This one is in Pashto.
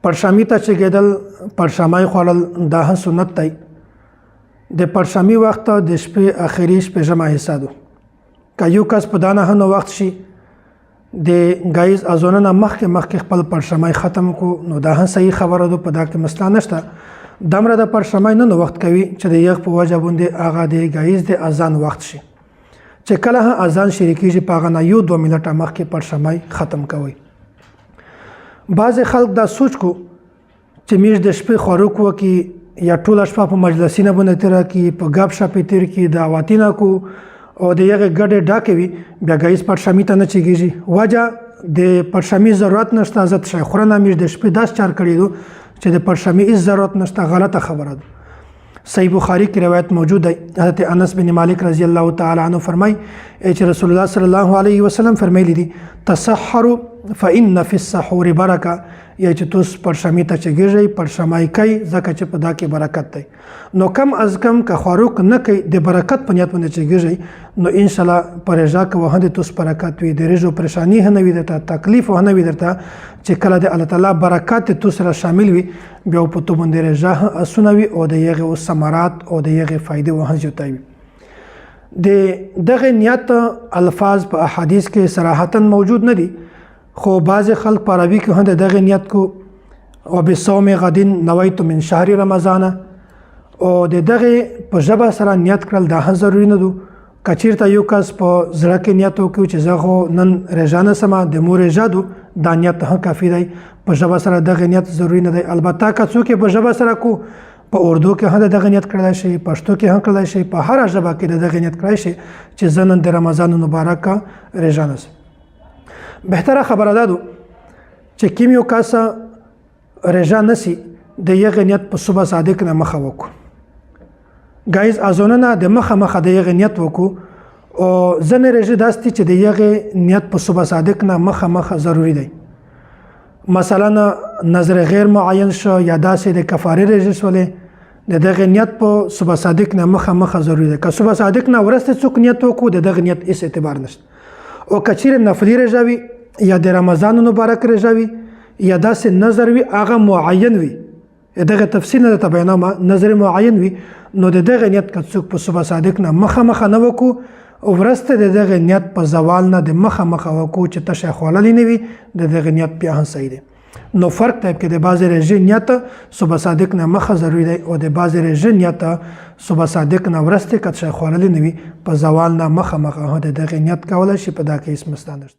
پړشامی ته چګېدل، پړشامای خوړل دا هم سنت دی. د پړشامی وخت د شپې اخري شپږمه حصه ده. که یو کس په دانه هم وخت شي د ګایز ازونه نه مخکې مخکې خپل پړشمای ختم کو، نو دا هم صحیح خبره ده، په دا کې مسله نشته. دمره د پړشمای نه وخت کوي چې د یخ په وجه باندې هغه د ګایز د اذان وخت شي، چې کله هم اذان شریکیږي په هغه نه یو دوه منټه مخکې پړشمای ختم کوي. بعضې خلک دا سوچ کو چې میږ د شپې خوراک وکړي یا ټوله شپه په مجلسینه باندې تېره کړي، په ګپ شپ یې تېر کړي، دعوتینه کو او د یغې ګډې ډاکې وي، بیا ګایز پړشمي ته نه چېږي. وجه د پړشمي ضرورت نشته، زه شی خورنه میږ د شپې داسې چار کړی دو چې د پړشمي هېڅ ضرورت نشته. غلطه خبره ده. صحیح بخاری کې روایت موجود دی، حضرت انس بن مالک رضی الله تعالی عنہ فرمای چې رسول الله صلی الله علیه وسلم فرمایلی دي: تسحروا فإن فی السحور برکه، یا چې تاسو پړشمي ته چګیږئ، پړشمای کوي، ځکه چې په دا کې برکت دی. نو کم از کم که خوراک نه کوي د برکت په نیت باندې چګیږئ، نو ان شاء الله پر رضا کې وهند تاسو برکت وي، د رزق پریشانی نه وي درته، تکلیف نه وي درته، چې کله د الله تعالی برکت تاسو سره شامل وي، بیا په تو باندې رضا اسونه وي او د یغه او ثمرات او د یغه فائدې وهن زیاتوي. د دغه نیت الفاظ په احادیث کې صراحتا موجود نه دي، خو بعضې خلک په عربي کې هم د دغه نیت کو او بصوم غد نویت من شهر رمضان، او د دغه په ژبه سره نیت کړل دا هم ضروري نه دو. که چیرته یو کس په زړه کې نیت وکړي چې زه خو نن رژه نه سمه، د مور رژه دو، دا نیت هم کافي دی، په ژبه سره دغه نیت ضروري نه دی. البته که څوک یې په ژبه سره کو، په اردو کې هم د دغه نیت کړلی شي، پښتو کې هم کړلی شي، په هره ژبه کې د دغه نیت کړلی شي چې زه نن د رمضان مبارک رژه نه سم. بهتره خبره ده چې کوم یو کس رژه نسی د یغه نیت په صبح صادق نه مخه وکړو، ګایز ازونه نه د مخه مخه د یغه نیت وکړو. او ځنې رژه داسې چې د یغه نیت په صبح صادق نه مخه مخه ضروری دی، مثلا نظر غیر معین شو یا داسې د کفارې رژه شولې، د دغه نیت په صبح صادق نه مخه مخه ضروری ده. که صبح صادق نه ورسته څوک نیت وکړو، د دغه نیت هیڅ اعتبار نشته. او که چیرې نفلي رژه وي یا د رمضان مبارک رژه وي یا داسې نظر وي، هغه معین وي، دغه تفصیل نه درته بیانوم، نظر معین وي، نو د دغه نیت که څوک په صبح صادق نه مخه مخه نه وکړو، ورسته د دغه نیت په زوال نه د مخه مخه وکړو چې تشه خوړلې نه وي، د دغه نیت بیا هم صحیح دی. نو فرق ټایپ کې د بعضې رژې نیت صبح صادق نه مخه ضروري دی او د بعضې رژې نیت صبح صادق نه ورسته که تشه خوړلې نه وي، په زوال نه مخه مخه هم د دغه نیت کولی شي، په دا کې هېڅ مسله نشته.